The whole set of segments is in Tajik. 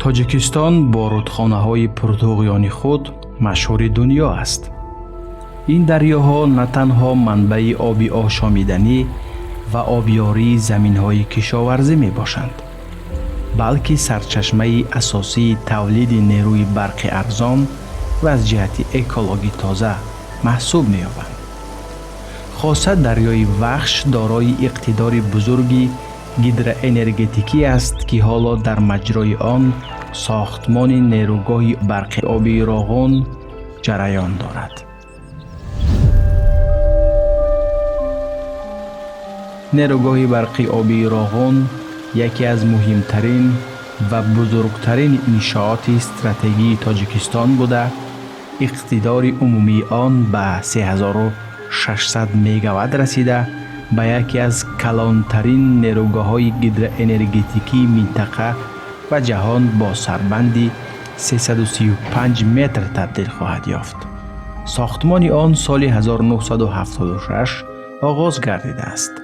Тоҷикистон бо рудхонаҳои пуртуғёни худ машҳури дунё аст. Ин дарёҳо на танҳо манбаи оби ошомиданӣ ва обёрии заминҳои кишоварзӣ мебошанд, балки сарчашмаи асосии тавлиди нерӯи барқи арзон ва аз ҷиҳати экологӣ тоза маҳсуб меёбанд. Хоса дарёи Вахш дорои иқтидори бузурги гидроэнергетикӣ аст, ки ҳоло дар маҷрои он сохтмони нерӯгоҳи барқи обии Роғун ҷараён дорад. Нерӯгоҳи барқи обии Роғун яке аз муҳимтарин ва бузургтарин иншооти стратегии Тоҷикистон буда, иқтидори умумии он ба 3600 мегаватт расида, ба яке аз калонтарин нерӯгоҳҳои гидроэнергетикии минтақа ва ҷаҳон бо сарбанди 335 метр табдил хоҳад ёфт. Сохтмони он соли 1976 оғоз гардидааст.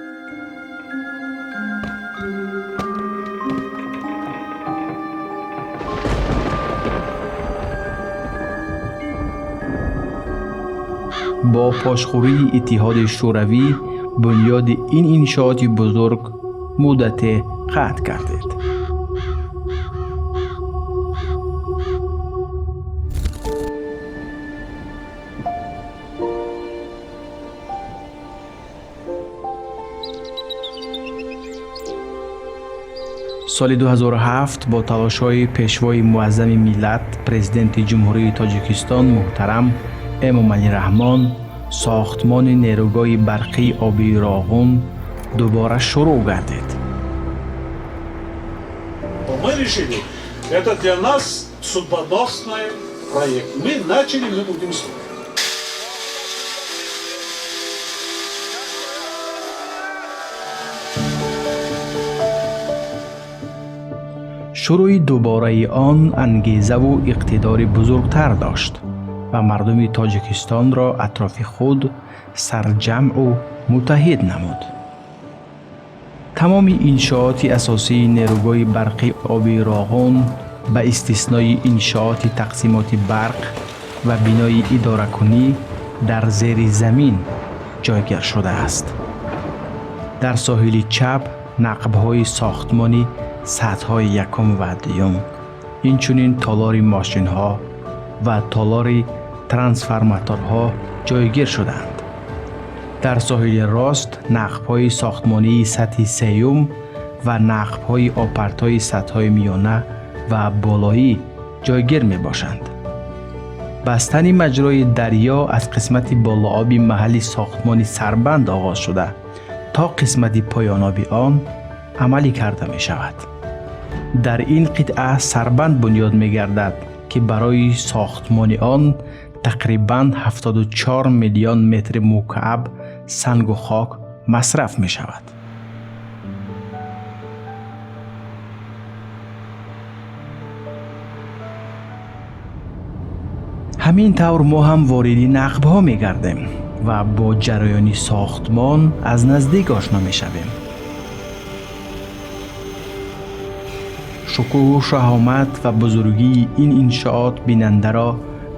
Бо пошхӯрии Иттиҳоди Шӯравӣ бунёди ин иншооти бузург муддате қатъ гардид. Соли 2007 бо талошҳои Пешвои муаззами миллат, Президенти Ҷумҳурии Тоҷикистон муҳтарам Эмомалӣ Раҳмон, сохтмони нерӯгоҳи барқии обии Роғун дубора шурӯъ гардид. Мы решили, это для нас судьбоносный проект. Мы начали, мы будем строить. Шурӯи дубораи он ангезаву иқтидори бузургтар дошт ва мардуми Тоҷикистонро атрофи худ сарҷамъу муттаҳид намуд. Тамоми иншооти асосии нерӯгоҳи барқи обии Роғун, ба истиснои иншооти тақсимоти барқ ва бинои идоракунӣ, дар зери замин ҷойгир шудааст. Дар соҳили чап нақбҳои сохтмони сатҳҳои якум ва дуюм, инчунин толори мошинҳо ва толори трансформаторҳо ҷойгир шудаанд. Дар соҳили рост нақбҳои сохтмонии сатҳи сеюм ва нақбҳои опартҳои сатҳҳои миёна ва болоӣ ҷойгир мебошанд. Бастани маҷрои дарьё аз қисмати болооби маҳалли сохтмони сарбанд оғоз шуда, то қисмати поёноби он амалӣ карда мешавад. Дар ин қитъа сарбанд бунёд мегардад, ки барои сохтмони он тақрибан 74 миллион метри мукааб сангу хок масраф мешавад. Ҳамин тавр мо ҳам вориди нақбҳо мегардем ва бо ҷараёни сохтмон аз наздик ошно мешавем. Шукӯҳу шаҳомат ва бузургии ин иншоот бинандаро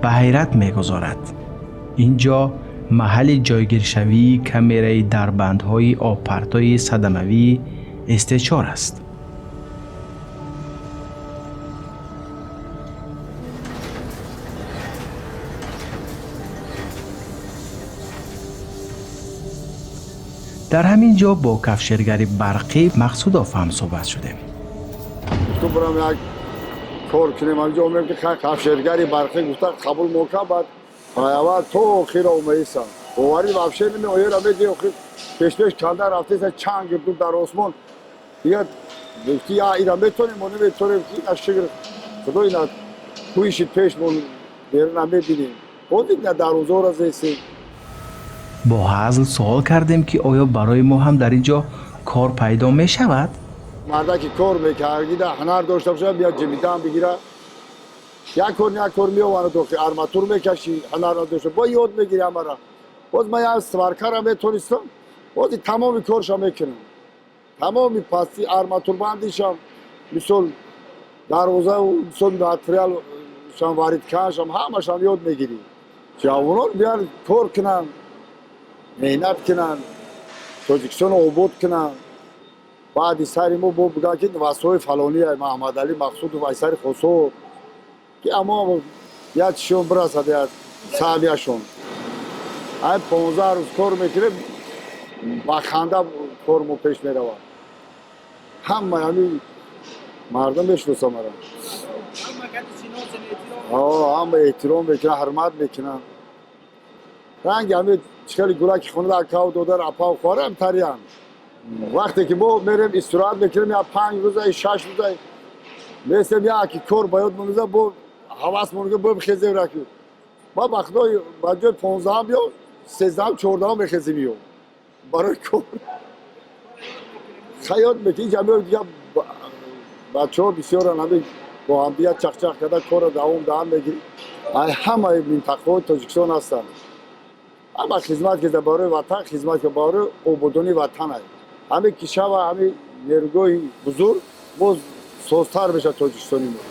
ба ҳайрат мегузорад. Ин ҷо маҳалли ҷойгиршавии камераи дарбандҳои обпартои садамавии СТ4 аст. Дар ҳамин ҷо бо кафшергари барқӣ Мақсудов ҳам суҳбат шудем. Ту бурам, як кор кунем. Ҳамҷо омем, ки кафшергари барқӣ гуфта, қабул мокам. Баъд аввал то охир омаисам, боварӣ вообще намеояра. Меди охир пешпеш канда рафтеса, чанг гирдум дар осмон. Дигар гуфти, я ира метонем, мо наметонем. Ина, шукр Худо, ина кӯиши пешмон берун намебинем. Боз ина дарвозаро зесем. Бо ҳазл суол кардем, ки оё барои мо ҳам дар ин ҷо кор пайдо мешавад? Мардаки кор мекардида, ҳунар дошта бошад, биёд, ҷимидан бигира. Як кор, як кор меоварад. Охи арматур мекашӣ, ҳунар надошта бо ёд мегири ҳамара. Боз ман як сваркара метонистам, бози тамоми корша мекунам, тамоми пасти арматурбандишам, мисол. Дарвоза материал шам варид кардашам ҳамашам ёд мегирӣ. Ҷавонон биён кор кунанд, меҳнат кунанд, Тоҷикистонро обод кунанд. Баъди сари мо бо бигӯянд, ки васои фалонӣ Маҳмадалӣ Мақсудов ай сари Хосор, ки аммо як чишон бирасад, як саҳмияшон. Ай 15 рӯз кор мекунем, ба ханда кор мо пеш меравад. Ҳама ҳамин мардум мешиносанд маро. Ҳама эҳтиром мекунанд, ҳурмат мекунанд. Ранги ҳамин хеле гулаки хонада акаву додар, апаву хоҳар ҳам тариянд. Вақте ки мо мерем истироҳат мекунем, я 5 рӯза, 6 рӯза местем, яки кор ба ёд монда, бо ҳавас монда, бо бихезем раки. Ма ба худо ба ҷои 15-ам ё 13-ам, 14-ам мехезем ё барои кор. Хаёт мекунем, инҷа меоем, дигар бачаҳо бисёран, ҳамин бо ҳамдигар чақчақ карда корро давом даҳам мегирем. Ай ҳамаи минтақаҳои Тоҷикистон ҳастанд. Ҳама хизмат карда барои ватан, хизмат карда барои ободонии ватан. Ҳамин кишава, ҳамин нерӯгоҳи бузург боз созтар мешавад Тоҷикистони мо.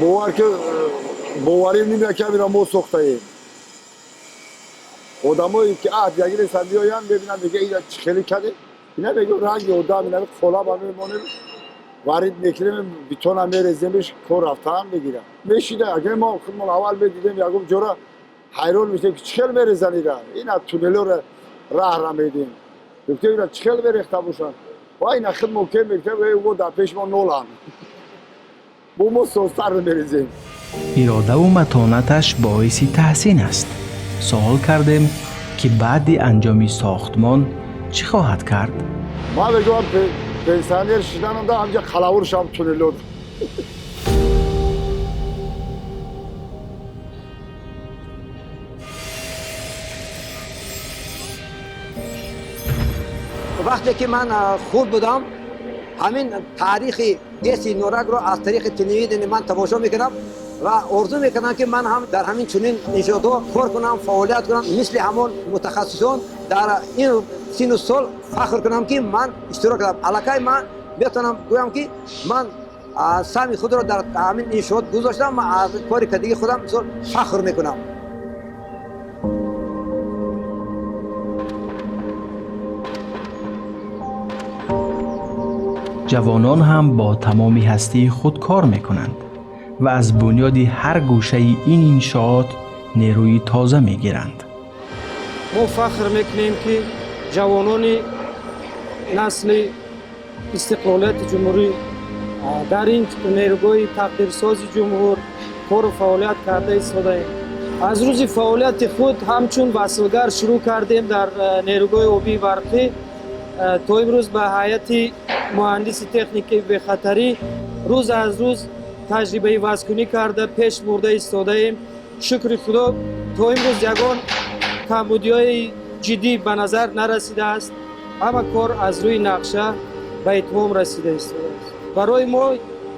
Бовар ки боварим намеяд, ки ҳаминро мо сохтаем. Одамое ки аҳд ягирестанд меоянд, мебинанд, мегӯянд ина чӣ хеле кардем. Ина мегӯям ранги одам, ина қолаба мемонем, варид мекунем, бетона мереземиш, кор рафтаам мегирам. Мешида, агар мо худмон аввал медидем, ягон ҷора ҳайрон мешудем, ки чӣ хел мерезанд ира. Ина туннелҳоро раҳра медиҳем. Гуфтем ина чӣ хел мерехта бошанд. Ва ина худмон ке мегуфтем, мо дар пеши мо ноланд. Бо мо созтар мерезем. Иродаву матонаташ боиси таҳсин аст. Суол кардем, ки баъди анҷоми сохтмон чӣ хоҳад кард? Ман мегӯям пенсионер шиданам да ҳамҷа қалавур шавам туннелот. Вақте ки ман хурд будам, ҳамин таърихи ГЭСи Норакро аз тариқи телевидение ман тамошо мекардам ва орзу мекардам, ки ман ҳам дар ҳамин чунин иншоотҳо кор кунам, фаъолият кунам, мисли ҳамон мутахассисон дар ин сину сол фахр кунам, ки ман иштирок кардам. Аллакай ман метавонам гӯям, ки ман саҳми худро дар ҳамин иншоот гузоштам ва аз кори кардагии худам бисёр фахр мекунам. Ҷавонон ҳам бо тамоми ҳастии худ кор мекунанд ва аз бунёди ҳар гӯшаи ин иншоот нерӯи тоза мегиранд. Мо фахр мекунем, ки ҷавонони насли истиқлолияти ҷумҳурӣ дар ин нерӯгоҳи тақдирсози ҷумҳур кору фаъолият карда истодаем. Аз рӯзи фаъолияти худ ҳамчун васлгар шурӯъ кардем дар нерӯгоҳи обии барқӣ, то имрӯз ба ҳайати муҳандиси техникаи бехатарӣ рӯз аз рӯз таҷрибаи вазкунӣ карда пеш бурда истодаем. Шукри Худо, то имрӯз ягон камбудиҳои ҷиддӣ ба назар нарасидааст. Ҳама кор аз рӯи нақша ба итмом расида истодааст. Барои мо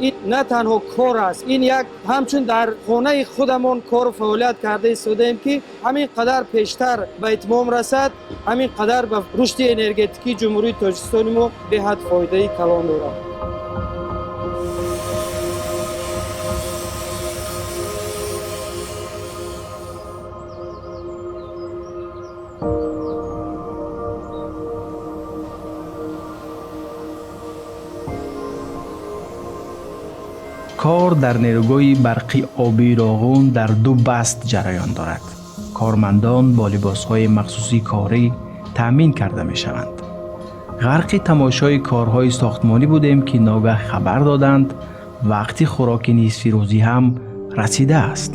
ин на танҳо кор аст, ин як ҳамчун дар хонаи худамон кору фаъолият карда истодаем, ки ҳамин қадар пештар ба итмом расад, ҳамин қадар ба рушди энергетикии Ҷумҳурии Тоҷикистони мо беҳад фоидаи калон дорад. Кор дар нерӯгоҳи барқи обии Роғун дар ду баст ҷараён дорад. Кормандон бо либосҳои махсуси корӣ таъмин карда мешаванд. Ғарқи тамошои корҳои сохтмонӣ будем, ки ногаҳ хабар доданд, вақти хӯроки нисфирӯзӣ ҳам расидааст.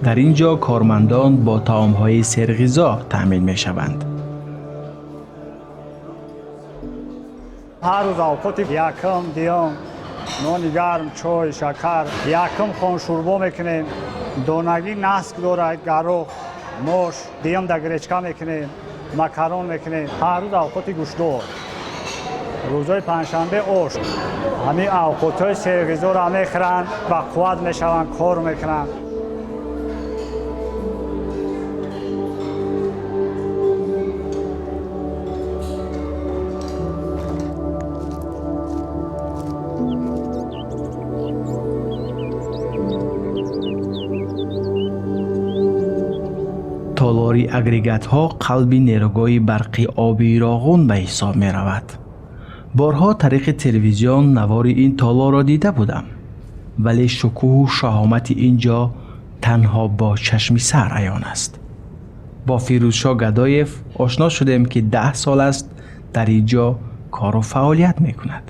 Дар ин ҷо кормандон бо таомҳои серғизо таъмин мешаванд. Ҳар рӯз авқоти якум, дуюм нони гарм, чой, шакар, якум хоншӯрбо мекунем. Донагӣ наск дорад, гарох, мош, дуюм да гречка мекунем, макарон мекунем. Ҳар рӯз авқоти гӯштдор. Рӯзҳои панҷшанбе ош. Ҳамин авқотҳои серғизоро мехӯранд, ба қувват мешаванд, кор мекунанд. Толори агрегатҳо қалби нерӯгоҳи барқи оби Роғун ба ҳисоб меравад. Борҳо тариқи телевизион навори ин толорро дида будам, вале шукӯҳу шаҳомати ин ҷо танҳо бо чашми сар аён аст. Бо Фирӯзшоҳ Гадоев ошно шудем, ки 10 сол аст дар ин ҷо кору фаъолият мекунад.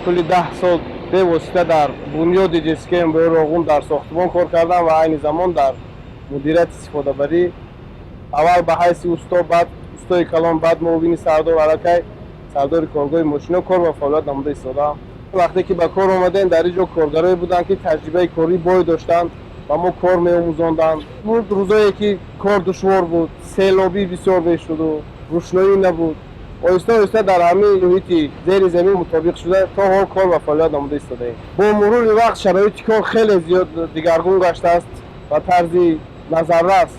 Тӯли 10 сол бевосита дар бунёди ЖСК МБО Роғун дар сохтмон кор кардам ва айни замон дар мудирияти истифодабарӣ, аввал ба ҳайси усто, баъд устои калон, баъд муовини сардор, аллакай сардори коргоҳи мошино кор ва фаъолият намуда истодаам. Вақте ки ба кор омадем, дар ин ҷо коргарое буданд, ки таҷрибаи корӣ бой доштанд ва мо кор меомӯзонданд. Буд рӯзое ки кор душвор буд, селобӣ бисёр мешуду рӯшноӣ набуд. Оҳиста оҳиста дар ҳамин муҳити зери замин мутобиқ шуда то ҳол кор ва фаъолият намуда истодаем. Бо мурури вақт шароити кор хеле зиёд дигаргун гаштааст ва тарзи назаррас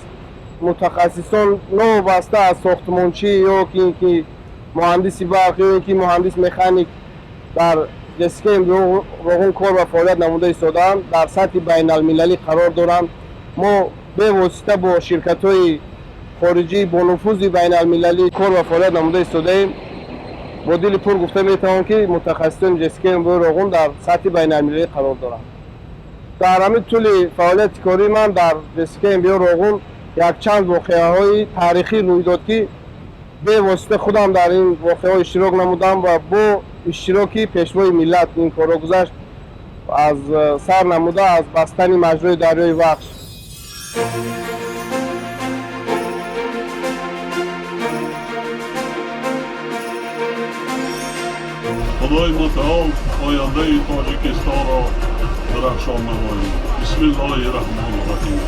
мутахассисон новобаста аз сохтмончӣ ё ки муҳандиси барқ ё ин ки муҳандис механик дар ЖСК МБО Роғун кор ва фаъолият намуда истодаанд, дар сатҳи байналмилалӣ қарор доранд. Мо бевосита бо ширкатҳои хориҷӣ бо нуфузи байналмилалӣ кор ва фаъолият намуда истодаем. Бо дили пур гуфта метавон, ки мутахассисони ЖСК МБО Роғун дар сатҳи байналмилалӣ қарор доранд. Дар ҳамин тӯли фаъолияти кории ман дар ЖСК МБО Роғун якчанд воқеаҳои таърихӣ рӯй дод, ки бевосита худам дар ин воқеаҳо иштирок намудам ва бо иштироки пешвои миллат ин корро гузашт, аз сар намуда аз бастани маҷрои дарёи Вахш. Худои мутаол ояндаи Тоҷикистонро дурахшон намоед. Бисмиллоҳи раҳмони раҳим.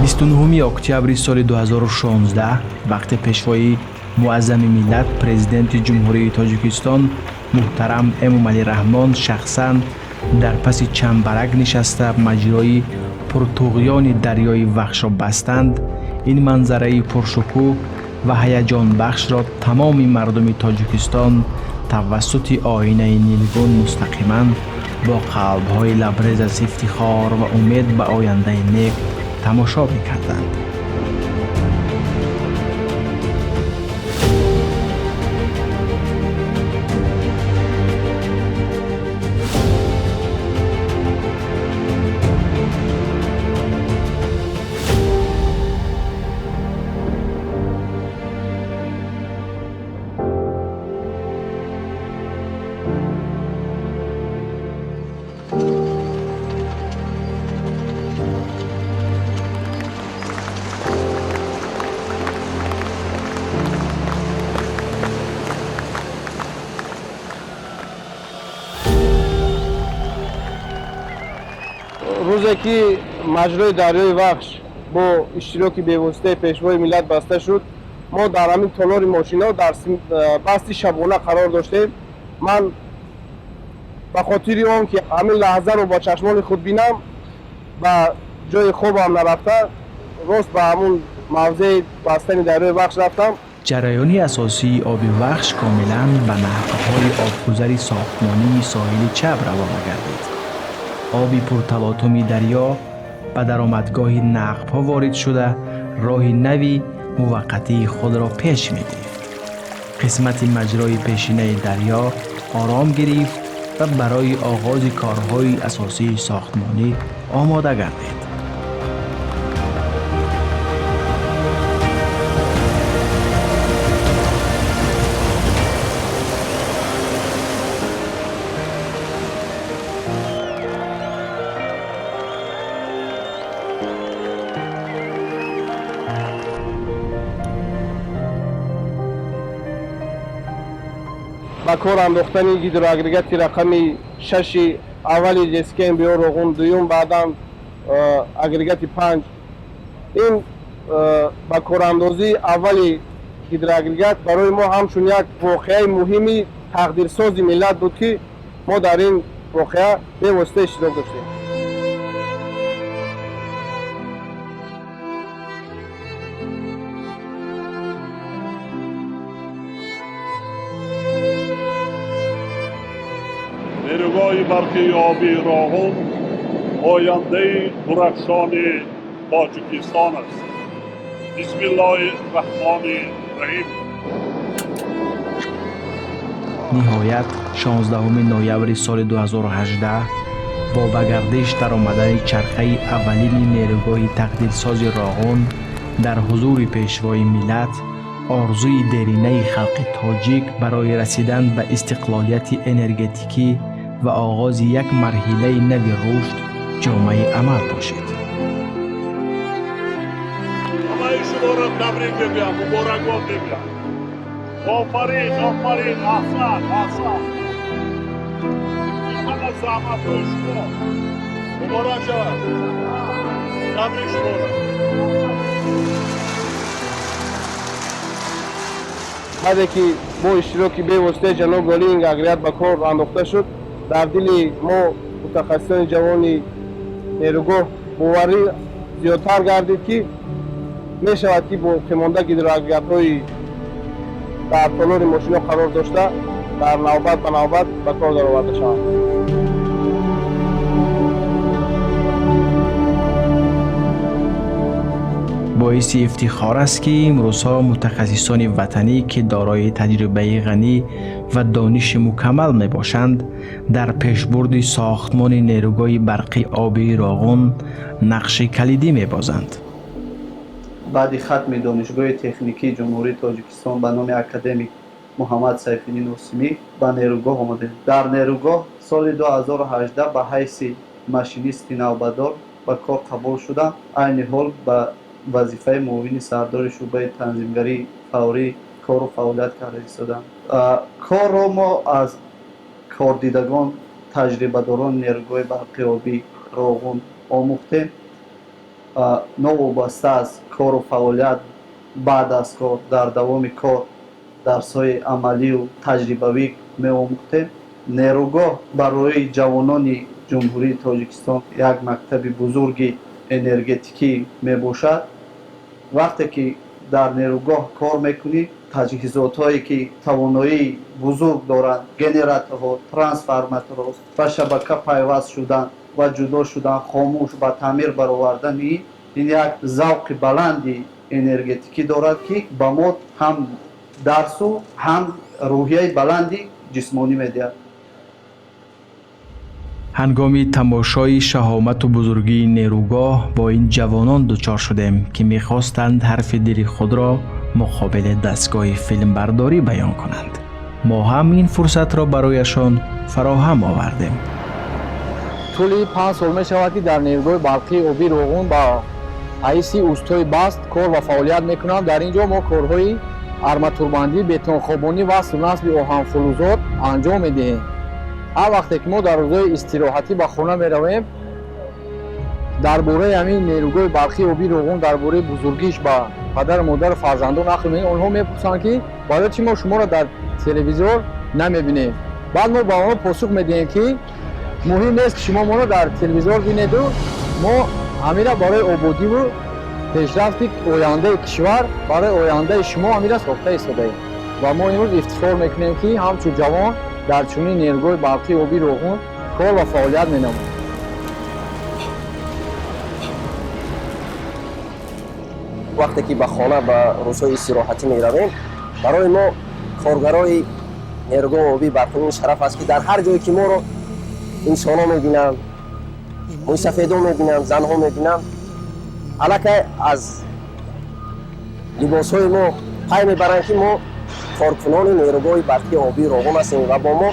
29 октябри соли 2016 вақте пешвои муаззами миллат, президенти Ҷумҳурии Тоҷикистон муҳтарам Эмомалӣ Раҳмон шахсан дар паси чамбарак нишаста маҷрои пуртуғёни дарёи Вахшро бастанд, ин манзараи пуршукӯҳ ва ҳаяҷонбахшро тамоми мардуми Тоҷикистон тавассути оинаи нилгун мустақиман бо қалбҳои лабрез аз ифтихор ва умед ба ояндаи нек тамошо мекарданд. Рӯзе ки маҷрои дарёи Вахш бо иштироки бевоситаи пешвои миллат баста шуд, мо дар ҳамин толори мошино дар басти шабона қарор доштем. Ман ба хотири он ки ҳамин лаҳзаро бо чашмони худ бинам, ба ҷои хобам нарафта, рост ба ҳамун мавзеи бастани дарёи Вахш рафтам. Ҷараёни асосии оби Вахш комилан ба наҳқҳои обгузари сохтмонии соҳили чап равона гардид. Оби пурталотуми дарё ба даромадгоҳи нақбҳо ворид шуда, роҳи нави муваққатии худро пеш мегирифт. Қисмати маҷрои пешинаи дарё ором гирифт ва барои оғози корҳои асосии сохтмонӣ омода гардид. Ба кор андохтани гидроагрегати рақами шаши аввали ЖСКМБО Роғун, дуюм, баъдан агрегати 5, ин ба корандозии аввали гидроагрегат барои мо ҳамчун як воқеаи муҳими тақдирсози миллат буд, ки мо дар ин воқеа бевосита иштирок доштем. Нерӯгоҳи барқии обии Роғун ояндаи дурахшони Тоҷикистон аст. Бисмиллоҳи раҳмони раҳим. Ниҳоят, 16 ноябри соли 2018 бо ба гардиш даромадани чархаи аввалини нерӯгоҳи тақдирсози Роғун дар ҳузури пешвои миллат, орзуи деринаи халқи тоҷик барои расидан ба истиқлолияти энергетикӣ ва оғози як марҳилаи нави рушд ҷомаи амал пӯшид. Ҳамаи шуморо табрик мегӯям, муборакбод мегӯям. Офарин, офарин, аҳсан, аҳсан. Ҳама заҳматҳои шумо муборак шавад. Табрик шуморо. Баъде ки бо иштироки бевоситаи ҷаноби олӣ ин агрегат ба кор андохта шуд, дар дили мо, мутахассисони ҷавони нерӯгоҳ, боварӣ зиёдтар гардид, ки мешавад, ки боқимонда гидроагрегатҳои дар толори мошино қарор дошта дар навбат ба навбат ба кор дароварда шаванд. Боиси ифтихор аст, ки имрӯзҳо мутахассисони ватанӣ, ки дорои таҷрибаи ғанӣ ва дониши мукаммал мебошанд, дар пешбурди сохтмони нерӯгоҳи барқи обии Роғун нақши калидӣ мебозанд. Баъди хатми Донишгоҳи техникии Ҷумҳурии Тоҷикистон ба номи академик Муҳаммад Сайфиддин Осимӣ ба нерӯгоҳ омадем. Дар нерӯгоҳ соли 2018 ба ҳайси машинисти навбатдор ба кор қабул шудам. Айни ҳол ба вазифаи муовини сардори шӯъбаи танзимгарии фаврӣ кору фаъолият карда истодам. Корро мо аз кордидагон, таҷрибадорони нерӯгоҳи барқи обӣ Роғун омӯхтем. Новобаста аз кору фаъолият, баъд аз кор, дар давоми кор дарсҳои амалию таҷрибавӣ меомӯхтем. Нерӯгоҳ барои ҷавонони Ҷумҳурии Тоҷикистон як мактаби бузурги энергетикӣ мебошад. Вақте ки дар нерӯгоҳ кор мекунӣ, таҷҳизотҳое ки тавоноии бузург доранд, генераторҳо, трансформаторҳо, ба шабака пайваст шудан ва ҷудо шудан, хомӯш ба таъмир баровардани ин як завқи баланди энергетикӣ дорад, ки ба мо ҳам дарсу ҳам рӯҳияи баланди ҷисмонӣ медиҳад. Ҳангоми тамошои шаҳомату бузургии нерӯгоҳ бо ин ҷавонон дучор шудем, ки мехостанд ҳарфи дили худро муқобили дастгоҳи филмбардорӣ баён кунанд. Мо ҳам ин фурсатро барояшон фароҳам овардем. Тӯли 5 сол мешавад, ки дар нерӯгоҳи барқии обии Роғун ба ҳайси устои баст кор ва фаъолият мекунам. Дар ин ҷо мо корҳои арматурбандӣ, бетонхобонӣ, васлу насби оҳанфулӯзот анҷом медиҳем. Ҳар вақте ки мо дар рӯзҳои истироҳатӣ ба хона меравем, дар бораи ҳамин нерӯгоҳи барқии обии Роғун, дар бораи бузургиш ба падару модару фарзандон нақл мекунем. Онҳо мепурсанд, ки барои чӣ мо шуморо дар телевизор намебинем. Баъд мо ба онҳо посух медиҳем, ки муҳим нест, ки шумо моро дар телевизор бинеду, мо ҳамира барои ободиву пешрафти ояндаи кишвар, барои ояндаи шумо ҳамира сохта истодаем. Ва мо имрӯз ифтихор мекунем, ки ҳамчун ҷавон дар чунин нерӯгоҳи барқии обии Роғун кор ва фаъолият менамоем. Вақте ки ба хона ба рӯзҳои истироҳатӣ меравем, барои мо, коргарои нерӯгоҳи обии барқӣ, ин шараф аст, ки дар ҳар ҷое ки моро инсонҳо мебинанд, мӯйсафедо мебинанд, занҳо мебинанд, аллакай аз либосҳои мо пай мебаранд, ки мо коркунони нерӯгоҳи барқии обии Роғун ҳастем ва бо мо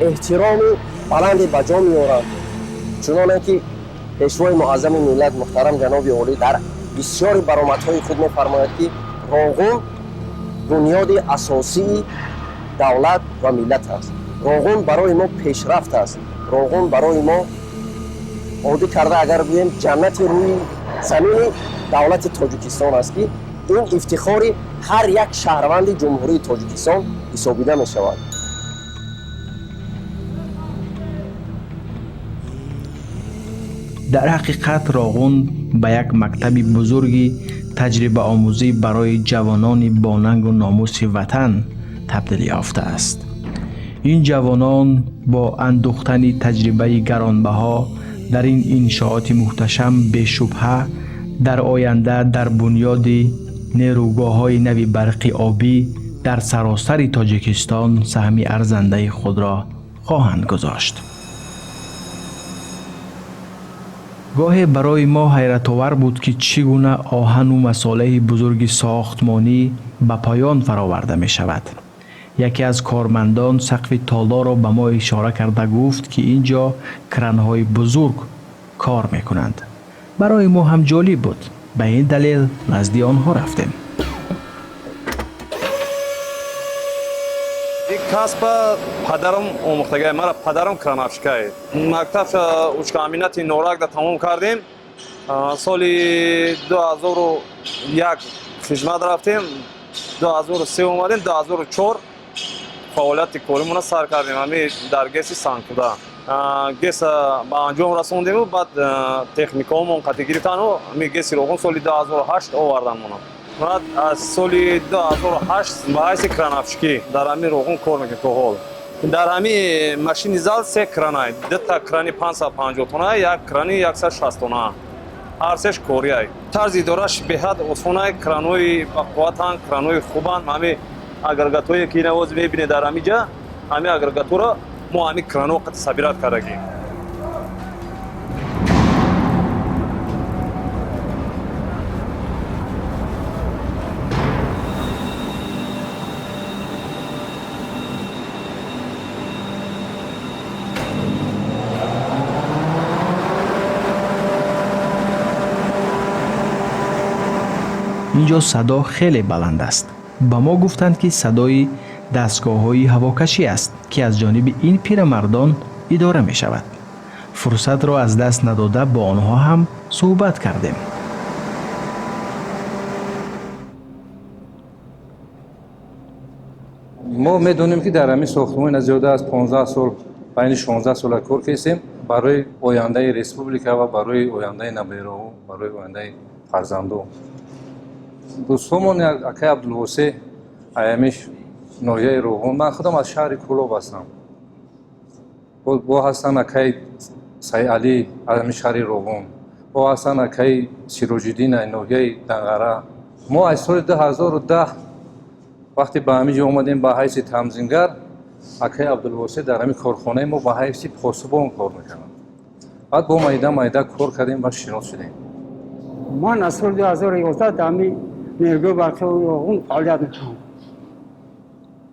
эҳтироми баланде ба ҷо меоранд. Чуноне ки пешвои муаззами миллат, муҳтарам ҷаноби олӣ, дар бисёри баромадҳои худ мефармояд, ки Роғун бунёди асосии Давлат ва миллат аст. Роғун барои мо пешрафт аст. Роғун барои мо, оддӣ карда агар гӯем, ҷаннати рӯи замини давлати Тоҷикистон аст, ки ин ифтихори ҳар як шаҳрванди Ҷумҳурии Тоҷикистон ҳисобида мешавад. Дар ҳақиқат, Роғун ба як мактаби бузурги таҷрибаомӯзӣ барои ҷавонони бонангу номуси ватан табдил ёфтааст. Ин ҷавонон бо андӯхтани таҷрибаи гаронбаҳо дар ин иншооти муҳташам бешубҳа дар оянда дар бунёди нерӯгоҳҳои нави барқи обӣ дар саросари Тоҷикистон саҳми арзандаи худро хоҳанд гузошт. Гоҳе барои мо ҳайратовар буд, ки чӣ гуна оҳану масолеҳи бузурги сохтмонӣ ба поён фароварда мешавад. Яке аз кормандон сақфи толорро ба мо ишора карда гуфт, ки ин ҷо кранҳои бузург кор мекунанд. Барои мо ҳам ҷолиб буд. Ба ин далел назди онҳо рафтем. Ин касба падарам омӯхтагай мара. Падарам крановщик ай. Мактаб учкомбинати Норакда тамом кардем. Соли 2001 хизмат рафтем, 2003 омадем, 2004 фаъолияти коримона сар кардем. Ҳами дар ГЭСи Сангтуда ГЭСа ба анҷом расондему, баъд техникаомон қатӣ гирифтану ҳами ГЭСи Роғун соли 2008 оварданмона. Баъд аз соли 2008 ба ҳайси крановщик ӣ дар ҳамин Роғун кор мекунем то ҳол. Дар ҳами машини зал се кранай: дута крани 550 тона, як крани 160 тона, ҳар сеш кориай. Тарзи идораш беҳад осонай. Кранои бақувватанд, кранои хубанд. Ҳами агрегатҳое ки навоз мебинед дар ҳами ҷа, ҳами агрегатҳоро мо ҳами крано қати собирать кардагем. Ин ҷо садо хеле баланд аст. Ба мо гуфтанд, ки садои дастгоҳҳои ҳавокашӣ аст, ки аз ҷониби ин пирамардон идора мешавад. Фурсатро аз даст надода, бо онҳо ҳам суҳбат кардем. Мо медонем, ки дар ҳамин сохтмон зиёда аз 15 сол, байни 16 сола кор кардем барои ояндаи республика ва барои ояндаи набераҳо, барои ояндаи фарзандо. Дӯстомон, акай Абдулвосе аями ноҳияи Роғун, ман худам аз шаҳри Кӯлоб ҳастам, бо ҳастан акай Сайалӣ аз ҳамин шаҳри Роғун, бо ҳастан акай Сироҷиддин аз ноҳияи Данғара. Мо аз соли 2010 вақте ба ҳамин ҷо омадем ба ҳайси танзимгар, акай Абдулвосе дар ҳамин корхонаи мо ба ҳайси посубон кор мекарданд. Баъд бо майда майда кор кардем ва шинос шудем. Ман аз соли 2011 дар ҳамин нерӯгоҳи барқи Роғун фаъолият мекунам.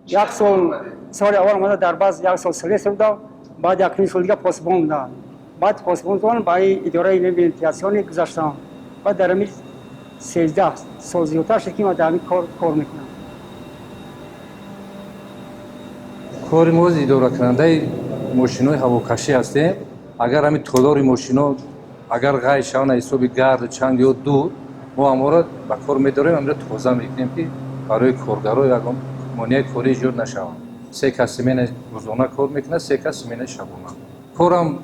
Як сол, соли аввал омада, дар баъз як сол слесарь будам, баъд як ним сол дига посбон будам. Баъд посбон будам, ба идораи вентиляционӣ гузаштам. Баъд дар ҳамин 13 сол зиёдтар шуд, ки ман дар ҳамин кор кор мекунам. Кори мо идоракунандаи мошинҳои ҳавокашӣ ҳастем. Агар ҳамин толори мошино агар ғайр шаванд аз ҳисоби гарду чанг ё дуд, мо ҳаморо ба кор медорем, ҳаминро тоза мекунем, ки барои коргаро ягон монеаи корӣ эҷод нашаванд. Се кас смена рӯзона кор мекунад, се кас смена шабона. Корам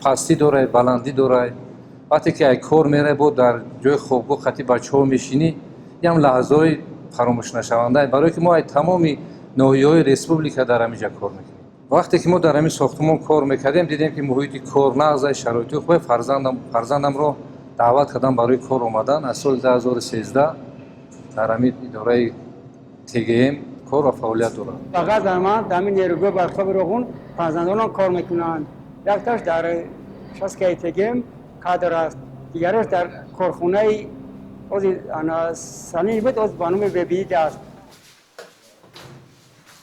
пастӣ дорад, баландӣ дорад. Вақте ки ай кор меравӣ, бо дар ҷои хобгоҳ қати бачаҳо мешинӣ, ям лаҳзаҳои фаромӯшнашаванда, барое ки мо ай тамоми ноҳияҳои республика дар ҳамин ҷа кор мекунем. Вақте ки мо дар ҳамин сохтмон кор мекардем, дидем, ки муҳити кор нағз, шароити хубе. Фарзандамро даъват кардам барои кор омадан. Аз соли 2013 дар ҳамин идораи ТГМ кор ва фаъолият дорад. Ба ғайр аз ман, дар ҳамин нерӯгоҳи барқи Роғун фарзандонам кор мекунанд. Якташ дар шаскаи ТГМ кадр аст, дигараш дар корхонаи ози санин буд, оз ба номи Бебиид аст.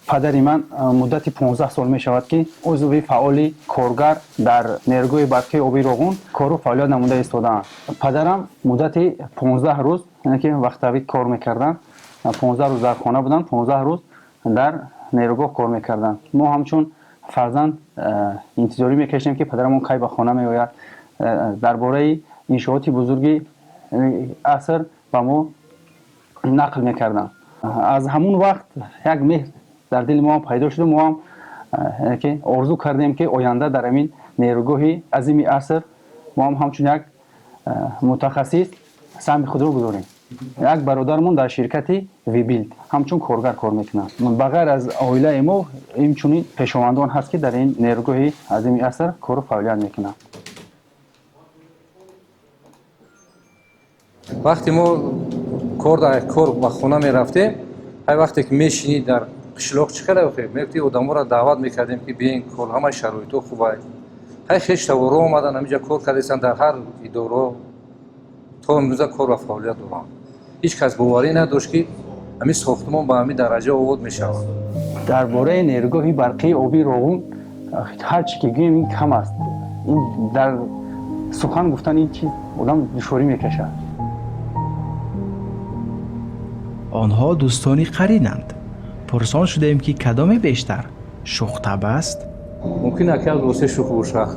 Падари ман муддати 15 сол мешавад, ки узви фаъоли коргар дар нерӯгоҳи барқии обии Роғун кору фаъолият намуда истодаанд. Падарам муддати 15 рӯз, яъне ки вақтавӣ кор мекарданд, 15 рӯз дар хона буданд, 15 рӯз дар нерӯгоҳ кор мекарданд. Мо ҳамчун фарзанд интизорӣ мекашидем, ки падарамон кай ба хона меояд. Дар бораи иншооти бузурги аср ба мо нақл мекарданд. Аз ҳамун вақт як меҳр дар дили мо ҳам пайдо шуд. Мо ҳам орзу кардем, ки оянда дар ҳамин нерӯгоҳи азими аср мо ҳам ҳамчун як мутахассис саҳми худро гузорем. Як бародармон дар ширкати Вибилд ҳамчун коргар кор мекунад. Ба ғайр аз оилаи мо, инчунин пешовандон ҳаст, ки дар ин нерӯгоҳи азими аср кору фаъолият мекунанд. Вақте мо кор дар кор ба хона мерафтем, ҳай вақте ки мешинӣ дар қишлоқ, чӣ хеле мегуфти, одаморо даъват мекардем, ки биен кор, ҳамаи шароитҳо хубай. Ҳай хештаворо омадан, ҳаминҷа кор кардастанд, дар ҳар идораҳо то имрӯза кор ва фаъолият доранд. Ҳеҷ кас боварӣ надошт, ки ҳамин сохтмон ба ҳамин дараҷа обод мешавад. Дар бораи нерӯгоҳи барқии обии Роғун ҳар чӣ ки гӯем, ин кам аст. Ин дар сухан гуфтан ин чиз одам душворӣ мекашад. Онҳо дӯстони қаринанд. Пурсон шудем, ки кадоме бештар шӯхтаб аст. Мумкин аки Абдулвосеъ шӯх бошад.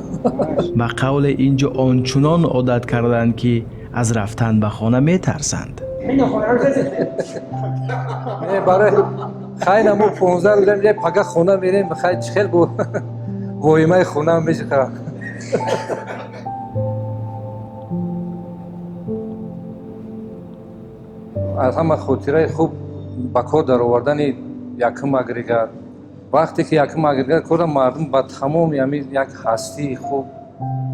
Ба қавле, ин ҷо ончунон одат карданд, ки аз рафтан ба хона метарсанд. Барои хайна мо 15 рӯза пага хона мерем, хай чӣ хел бо воҳимаи хона мешиха. Аз ҳама хотираи хуб ба кор даровардани якум агрегат. Вақте ки якум агрегат кора, мардум ба тамоми ҳамин як ҳастии хуб,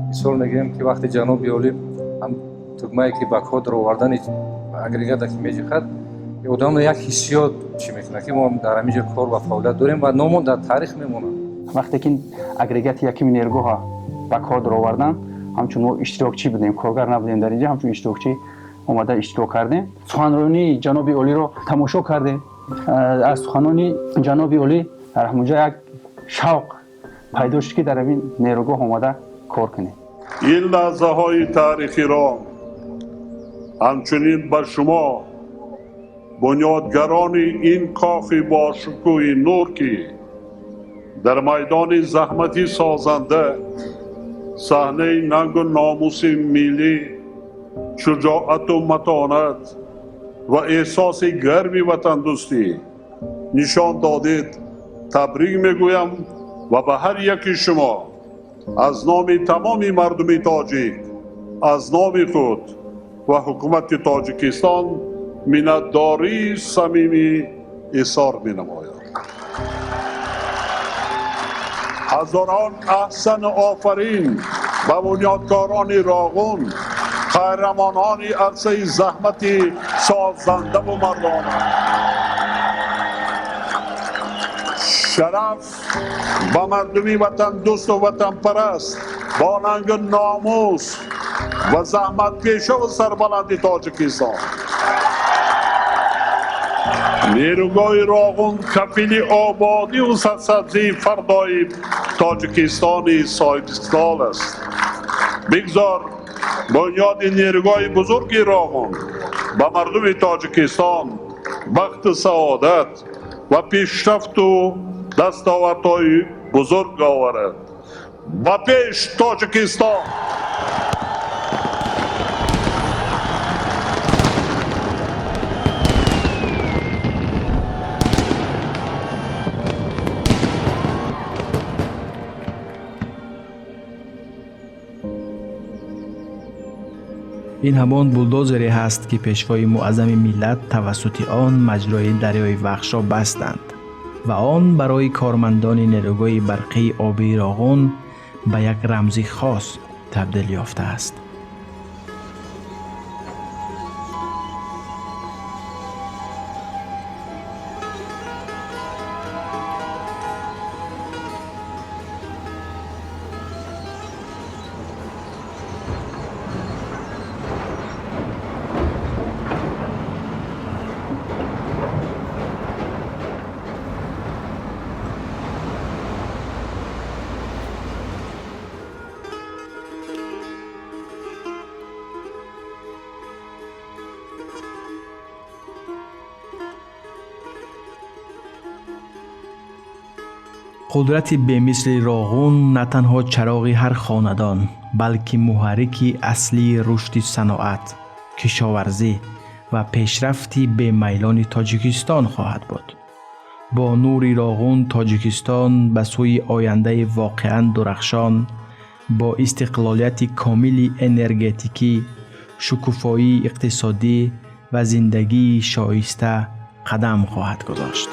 мисол мегирем, ки вақте ҷаноби олӣ тугмае ки ба кор даровардани агрегата ки меҷихад, одамро як ҳиссиёт чӣ мекунад, ки мо дар ҳамин ҷо кор ва фаъолият дорем ва номон дар таърих мемонад. Вақте ки агрегати якуми нерӯгоҳа ба кор даровардан, ҳамчун мо иштирокчӣ будем, коргар набудем дар инҷа, ҳамчун иштирокчӣ омада иштирок кардем. Суханронии ҷаноби олиро тамошо кардем. Аз суханони ҷаноби олӣ дар ҳамонҷо як шавқ пайдо шуд, ки дар ҳамин нерӯгоҳ омада кор кунем. Ин лаҳзаҳои таърихиро ҳамчунин ба шумо, бунёдгарони ин кохи бошукӯҳи нур, ки дар майдони заҳмати созанда, саҳнаи нангу номуси миллӣ, шуҷоату матонат ва эҳсоси гарми ватандӯстӣ нишон додед, табрик мегӯям ва ба ҳар яки шумо аз номи тамоми мардуми тоҷик, аз номи худ ва ҳукумати Тоҷикистон миннатдории самимӣ изҳор менамоям. Ҳазорон аҳсану офарин ба бунёдкорони Роғун, қаҳрамонони арсаи заҳмати созандаву мардона. Шараф ба мардуми ватандӯсту ватанпараст, бо нангу номус ва заҳматпешаву сарбаланди Тоҷикистон. Нерӯгоҳи Роғун кафили ободиву сарсабзии фардои Тоҷикистони соҳибистиқлол аст. Бигзор бунёди нерӯгоҳи бузурги Роғун ба мардуми Тоҷикистон бахту саодат ва пешрафту дастовардҳои бузург оварад. Ба пеш, Тоҷикистон! Ин ҳамон булдозере ҳаст, ки пешвои муаззами миллат тавассути он маҷрои дарёи Вахшро бастанд ва он барои кормандони нерӯгоҳи барқии обии Роғун ба як рамзи хос табдил ёфтааст. Қудрати бемисли Роғун на танҳо чароғи ҳар хонадон, балки муҳаррики аслии рушди саноат, кишоварзӣ ва пешрафти бемайлони Тоҷикистон хоҳад буд. Бо нури Роғун Тоҷикистон ба сӯи ояндаи воқеан дурахшон, бо истиқлолияти комили энергетикӣ, шукуфоии иқтисодӣ ва зиндагии шоиста қадам хоҳад гузошт.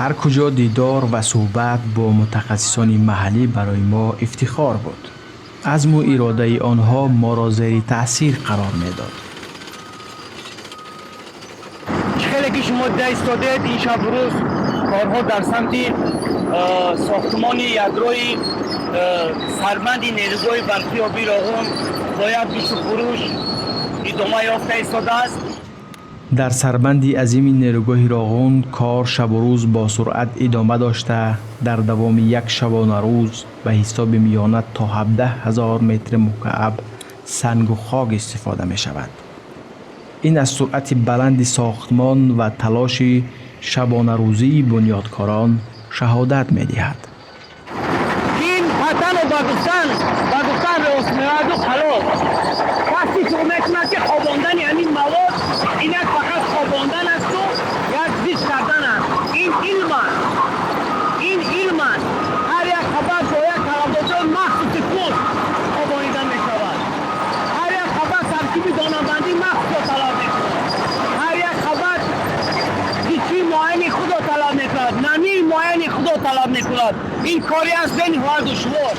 Ҳар куҷо дидор ва суҳбат бо мутахассисони маҳаллӣ барои мо ифтихор буд. Азму иродаи онҳо моро зери таъсир қарор медод. Чӣ хеле ки шумо дида истодед, ин шабу рӯз корҳо дар самти сохтмони ядрои сарбанди нерӯгоҳи барқии обии Роғун бо як ҷӯшу хуруш идома ёфта истодааст. Дар сарбанди азими нерӯгоҳи Роғун кор шабу рӯз бо суръат идома дошта, дар давоми як шабонарӯз ба ҳисоби миёна то 17 ҳазор метри мукааб сангу хок истифода мешавад. Ин аз суръати баланди сохтмон ва талоши шабонарӯзии бунёдкорон шаҳодат медиҳад. Ин патано ба гуфтан рост меояду халос. Кас фикр мекунад, ки хобондани ҳамин мавод ин як фақат хобондан асту як зич кардан аст. Ин илм аст, ин илм аст. Ҳар як қабат бо як талаботҳои махсуси худ хобонида мешавад. Ҳар як қабат таркиби донабандии махсусро талаб мекунад. Ҳар як қабат зичии муайяни худро талаб мекунад, намии муайяни худро талаб мекунад. Ин кори аст бениҳоят душвор.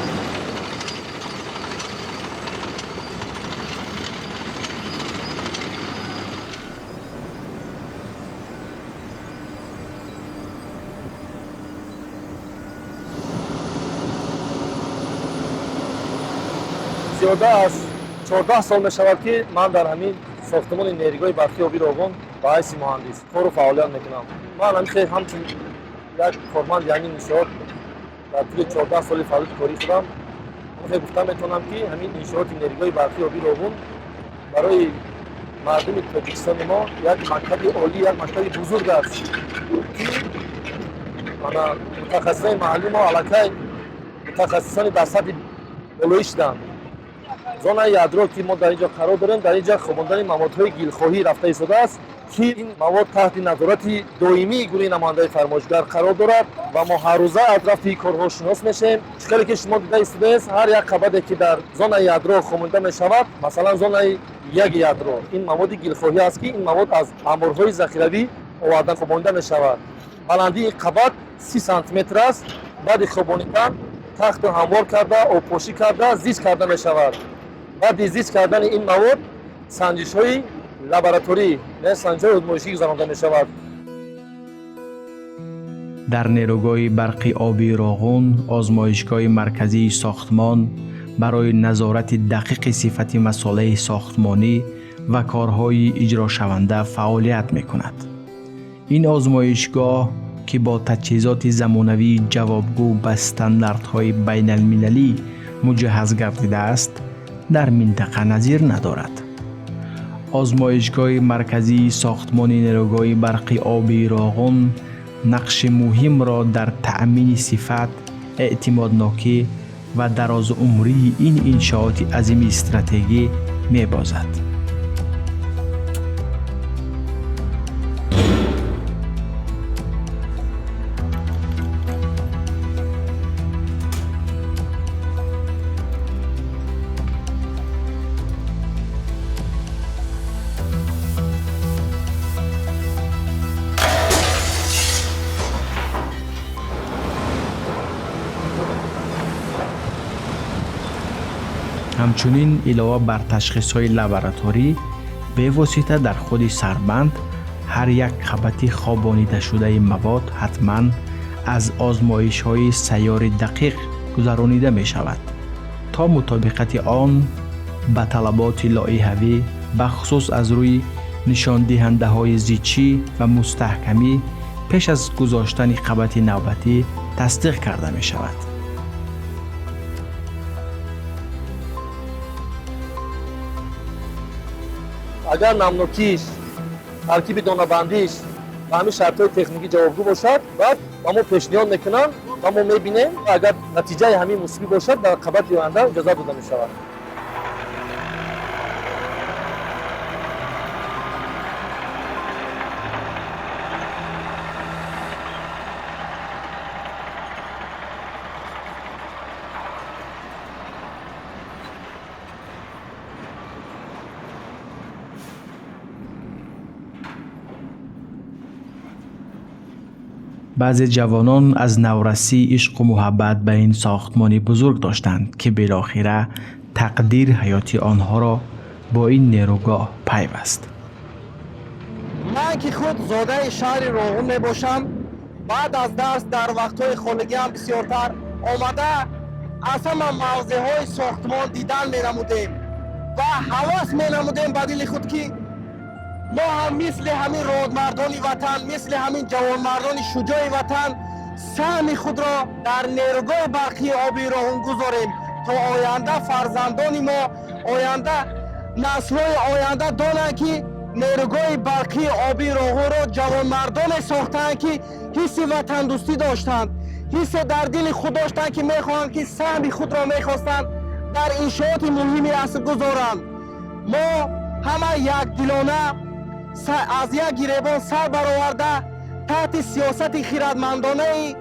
Зиёда аз 14 сол мешавад, ки ман дар ҳамин сохтмони нерӯгоҳи барқии обии Роғун ба ҳайси муҳандис кору фаъолият мекунам. Ман ҳамин ҳамчун як корманди ҳамин иншоот дар тӯли 14 соли фаъолияти кории худам ҳамин гуфта метавонам, ки ҳамин иншооти нерӯгоҳи барқии обии Роғун барои мардуми Тоҷикистони мо як мактаби олӣ, як мактаби бузург аст, ки мана мутахассисони маҳаллии мо аллакай мутахассисони дар сатҳи болоӣ шуданд. Зонаи ядро, ки мо дар ин ҷо қарор дорем, дар ин ҷо хобондани маводҳои гилхоҳӣ рафта истодааст, ки ин мавод таҳти назорати доимии гурӯҳи намояндаи фармоишгар қарор дорад ва мо ҳаррӯза атрофи ин корҳо шинос мешавем. Чӣ хеле ки шумо дида истодаед, ҳар як қабате, ки дар зонаи ядро хобонда мешавад, масалан зонаи як ядро, ин маводи гилхоҳӣ аст, ки ин мавод аз анборҳои захиравӣ оварда хобонида мешавад. Баландии ин қабат 30 сантиметр аст. Баъди хобонидан тахту ҳамвор карда, обпошӣ карда, зич карда мешавад. Баъди зич кардани ин мавод санҷишҳои лабораторӣ, санҷишҳои озмоишӣ гузаронда мешавад. Дар нерӯгоҳи барқи обии Роғун озмоишгоҳи марказии сохтмон барои назорати дақиқи сифати масолеҳи сохтмонӣ ва корҳои иҷрошаванда фаъолият мекунад. Ин озмоишгоҳ, ки бо таҷҳизоти замонавии ҷавобгӯ ба стандартҳои байналмилалӣ муҷаҳҳаз гардидааст, дар минтақа назир надорад. Озмоишгоҳи марказии сохтмони нерӯгоҳи барқи обии Роғун нақши муҳимро дар таъмини сифат, эътимоднокӣ ва дарозумрии ин иншооти азими стратегӣ мебозад. Ҳамчунин илова бар ташхисҳои лабораторӣ, бевосита дар худи сарбанд ҳар як қабати хобонидашудаи мавод ҳатман аз озмоишҳои сайёри дақиқ гузаронида мешавад то мутобиқати он ба талаботи лоиҳавӣ, бахусус аз рӯи нишондиҳандаҳои зичӣ ва мустаҳкамӣ пеш аз гузоштани қабати навбатӣ тасдиқ карда мешавад. Агар намнокиш, таркиби донабандиш ба ҳамин шартҳои техникӣ ҷавобгӯ бошад, баъд ба мо пешниҳод мекунанд ва мо мебинем, агар натиҷаи ҳамин мусбӣ бошад, дар қабати оянда иҷозат дода мешавад. Баъзе ҷавонон аз наврасӣ ишқу муҳаббат ба ин сохтмони бузург доштанд, ки билохира тақдир ҳаёти онҳоро бо ин нерӯгоҳ пайваст. Ман ки худ зодаи шаҳри Роғун мебошам, баъд аз дарс дар вақтҳои холигиам бисёртар омада аз ҳама мавзеъҳои сохтмон дидан менамудем ва ҳавас менамудем ба дили худ, ки мо ҳам мисли ҳамин родмардони ватан, мисли ҳамин ҷавонмардони шуҷои ватан саҳми худро дар нерӯгоҳи барқии оби Роғун гузорем, то оянда фарзандони мо, оянда наслҳои оянда донанд, ки нерӯгоҳи барқии оби Роғунро ҷавонмардоне сохтаанд, ки ҳисси ватандӯстӣ доштанд, ҳиссе дар дили худ доштанд, ки мехоҳанд, ки саҳми худро мехостанд дар иншооти муҳими аср гузоранд. Мо ҳама якдилона аз як гиребон сар бароварда таҳти сиёсати хирадмандонаи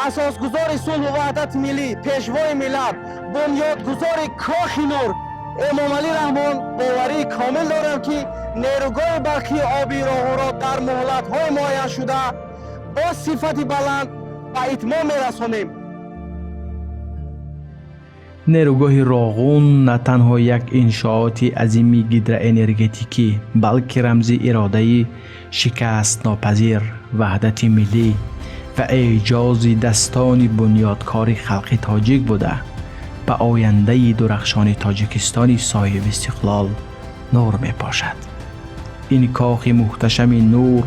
асосгузори сулҳу ваҳдати миллӣ, пешвои миллат, бунёдгузори Кохи Нур Эмомалӣ Раҳмон боварии комил дорам, ки нерӯгоҳи барқии оби Роғунро дар муҳлатҳои муайяншуда бо сифати баланд ба итмом мерасонем. Нерӯгоҳи Роғун на танҳо як иншооти азими гидроэнергетикӣ, балки рамзи иродаи шикастнопазир, ваҳдати миллӣ ва эъҷози дастони бунёдкори халқи тоҷик буда, ба ояндаи дурахшони Тоҷикистони соҳибистиқлол нур мепошад. Ин кохи муҳташами нур,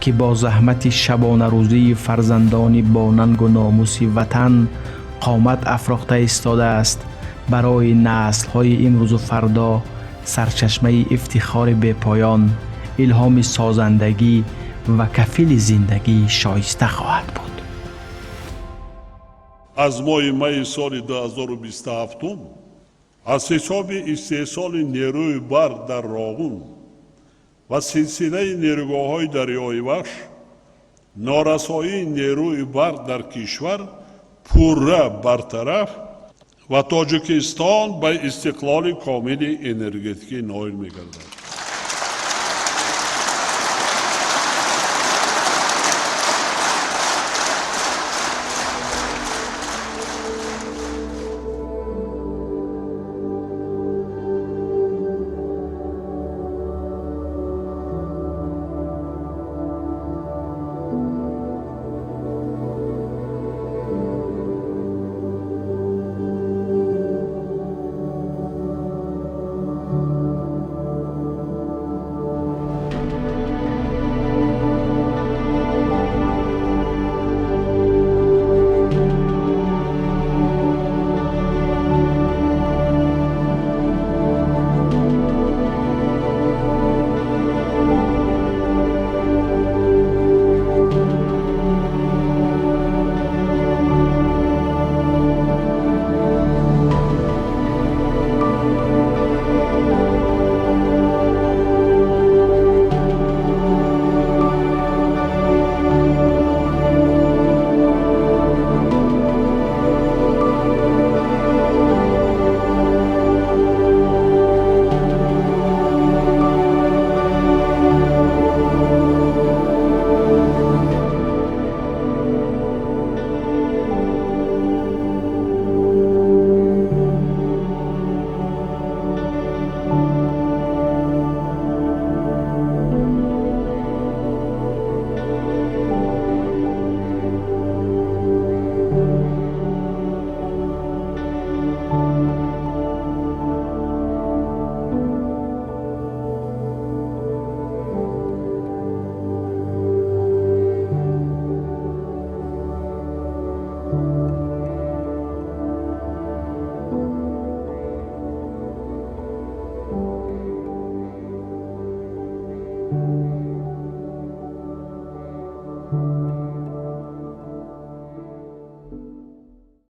ки бо заҳмати шабонарӯзии фарзандони бонангу номуси ватан қомат афрохта истодааст, барои наслҳои имрӯзу фардо сарчашмаи ифтихори бепоён, илҳоми созандагӣ ва кафили зиндагии шоиста хоҳад буд. Аз моҳи майи соли 2027 аз ҳисоби истеҳсоли нерӯи барқ дар Роғун ва силсилаи нерӯгоҳҳои дарёи Вахш норасоии нерӯи барқ дар кишвар пурра бартараф ва Тоҷикистон ба истиқлоли комили энергетикӣ ноил мегардад.